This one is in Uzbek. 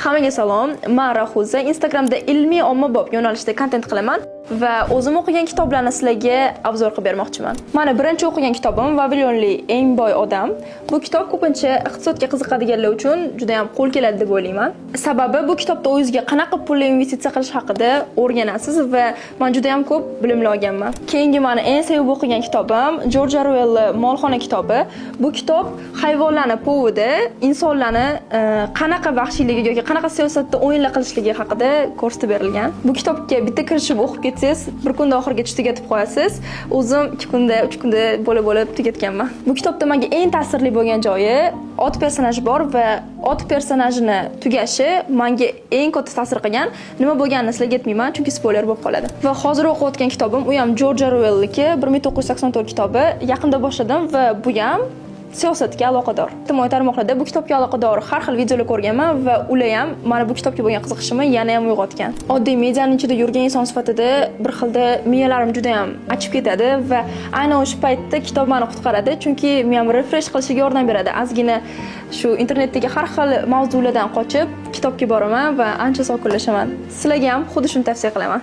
Hammaga salom. Men Rahuza. Instagramda ilmiy ommabop yo'nalishda kontent qilaman va o'zim o'qigan kitoblarni sizlarga обзор qilib bermoqchiman. Mana birinchi o'qigan kitobim "Vavilonli eng boy odam". Bu kitob ko'pincha iqtisodga qiziqadiganlar uchun juda ham qo'l keladi deb o'ylayman. Sababi bu kitobda o'zingizga qanaqa pulni investitsiya qilish haqida o'rganasiz va men juda ham ko'p bilimlar olganman. Keyingi mani eng sevib o'qigan kitobim Jorj Orwellni "Molxona" kitobi. Bu kitob hayvonlarni povida insonlarni qanaqa vahshiyligi yoki qanaqa siyosatda o'yinlar qilishligi haqida ko'rsatib berilgan. Bu kitobga bitta kirishib o'qib ketsangiz, bir kunda oxirigacha tugatib qo'yasiz. O'zim 2 kunda, 3 kunda bo'lib-bo'lib tugatganman. Bu kitobda menga eng ta'sirli bo'lgan joyi ot personaji bor va ot personajini tugashi menga eng katta ta'sir qilgan. Nima bo'lganini sizlarga aytmayman, chunki spoiler bo'lib qoladi. Va hozir o'qiyotgan kitobim, u ham Jorj Orwellniki "1984" kitobi. Yaqinda boshladim va bu ham siyosatga aloqador. Ijtimoiy tarmoqlarda bu kitobga aloqador har xil videolar ko'rganman va ular ham mani bu kitobga bo'lgan qiziqishimni yana ham uyg'otgan. Oddiy medianing ichida yurgan inson sifatida bir xilda miyalarim juda ham achib ketadi va aynan o'sha paytda kitob meni qutqaradi, chunki miyam refresh qilishiga yordam beradi. Ozgina shu internetdagi har xil mavzulardan qochib, kitobga boraman va ancha sokinlashaman. Sizlarga ham xuddi shuni tavsiya qilaman.